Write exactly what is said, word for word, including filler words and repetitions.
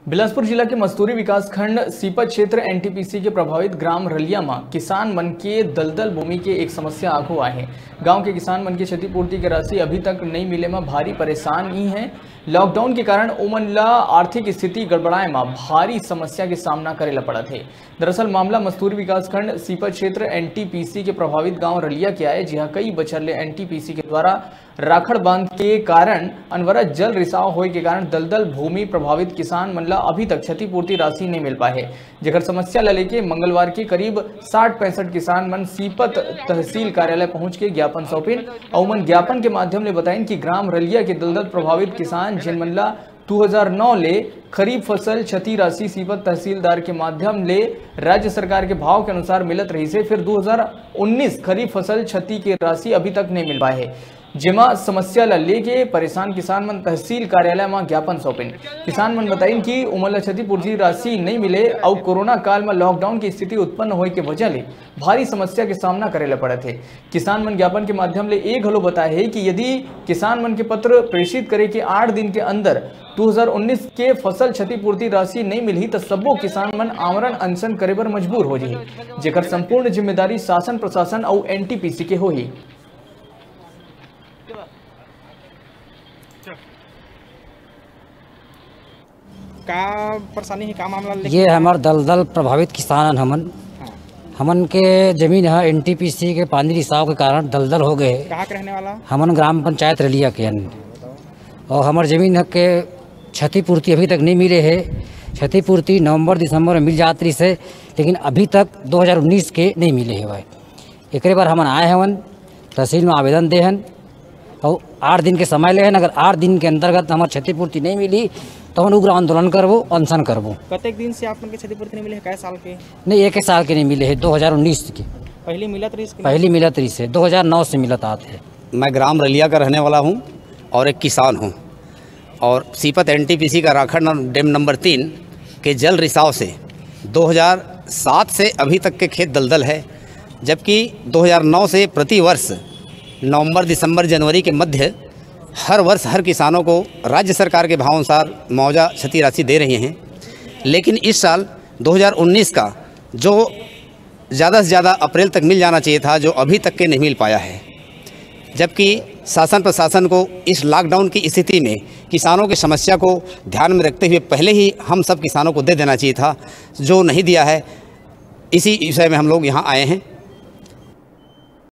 बिलासपुर जिला के मस्तूरी विकासखंड सीपत क्षेत्र एनटीपीसी के प्रभावित ग्राम रलिया म किसान मन के दलदल भूमि के एक समस्या आगू आए हे। गांव के किसान मन के क्षतिपूर्ति के राशि अभी तक नइ मिले म भारी परेशान ई हे। लॉकडाउन के कारण ओमन ला आर्थिक स्थिति गड़बड़ाए म भारी समस्या के सामना करे ला पड़त हे। दरअसल मामला मस्तूरी विकासखंड सीपत क्षेत्र एनटीपीसी के प्रभावित गांव रलिया के आए, जिहां कई बछर ले एनटीपीसी के द्वारा राखड़ बांध के कारण अनवरत जल रिसाव होए के कारण दलदल भूमि प्रभावित किसान मन ला अभी तक क्षतिपूर्ति राशि नहीं मिल पाए हे, जेकर समस्या ला लेके मंगलवार के करीब साठ पैंसठ किसान मन सीपत तहसील कार्यालय पहुंच के ज्ञापन सौंपिन। अउ मन ज्ञापन के माध्यम ले बताइन कि ग्राम रलिया के दलदल प्रभावित किसान, जिन मन ला दू हज़ार नौ ले खरीफ फसल क्षति राशि सीपत तहसीलदार के माध्यम ले राज्य सरकार के भाव के अनुसार मिलत रहिस हे, फिर दू हज़ार उन्नीस खरीफ फसल क्षति के राशि अभी तक नहीं मिल पाए हे, जेमा समस्या ला लेके परेशान किसान मन तहसील कार्यालय म ज्ञापन सौंपिन। किसान मन बताइन कि उमन ला क्षतिपूर्ति राशि नहीं मिले अउ कोरोना काल म लॉकडाउन की स्थिति उत्पन्न होए के वजह ले भारी समस्या के सामना करे ला पड़त हे। किसान मन ज्ञापन के माध्यम ले ए घलो बताए हे कि यदि किसान मन के पत्र प्रेषित करे के आठ दिन के अंदर दू हज़ार उन्नीस के फसल क्षतिपूर्ति राशि नहीं मिलही, त सब्बो किसान मन आमरण अनशन करे बर मजबूर हो जही, जेकर संपूर्ण जिम्मेदारी शासन प्रशासन अउ एनटीपीसी के होही। का परेशानी है, का मामला लेके ये आए? हमर दलदल प्रभावित किसान हन हमन। हाँ। हमन के जमीन ह एनटीपीसी के पानी रिसाव के कारण दलदल हो गए हे। कहाँ के रहने वाला? हमन ग्राम पंचायत रलिया के हन। और हमर जमीन ह के क्षतिपूर्ति अभी तक नहीं मिले हे। क्षतिपूर्ति नवंबर दिसंबर में मिल जात रहिस हे, लेकिन अभी तक दो हज़ार उन्नीस के नहीं मिले हे भाई। एकरे बर हमन आए हवन, तहसील में आवेदन दे हन और आठ दिन के समय ले हन। अगर आठ दिन के अंतर्गत हमर क्षतिपूर्ति नहीं मिली, तो हम उग्र आंदोलन करबो, अनशन करबो। कतेक दिन से आप मन के क्षतिपूर्ति नहीं मिले है? कै साल के? नहीं, एक साल के नहीं मिले हे, दो हज़ार उन्नीस के। पहली मिलत रहिस कि पहली मिलत रहिस हे, दो हज़ार नौ से मिलत आत हे। मैं ग्राम रलिया का रहने वाला हूँ और एक किसान हूँ, और सीपत एनटीपीसी का राखड़ नम-, डैम नंबर तीन के जल रिसाव से दो हज़ार सात से अभी तक के खेत दलदल है, जबकि दो हज़ार नौ से प्रतिवर्ष नवंबर, दिसंबर, जनवरी के मध्य हर वर्ष हर किसानों को राज्य सरकार के भाव अनुसार मुआवजा क्षति राशि दे रही हैं। लेकिन इस साल दो हज़ार उन्नीस का जो ज़्यादा से ज़्यादा अप्रैल तक मिल जाना चाहिए था, जो अभी तक के नहीं मिल पाया है, जबकि शासन प्रशासन को इस लॉकडाउन की स्थिति में किसानों की समस्या को ध्यान में रखते हुए पहले ही हम सब किसानों को दे देना चाहिए था, जो नहीं दिया है। इसी विषय में हम लोग यहाँ आए हैं।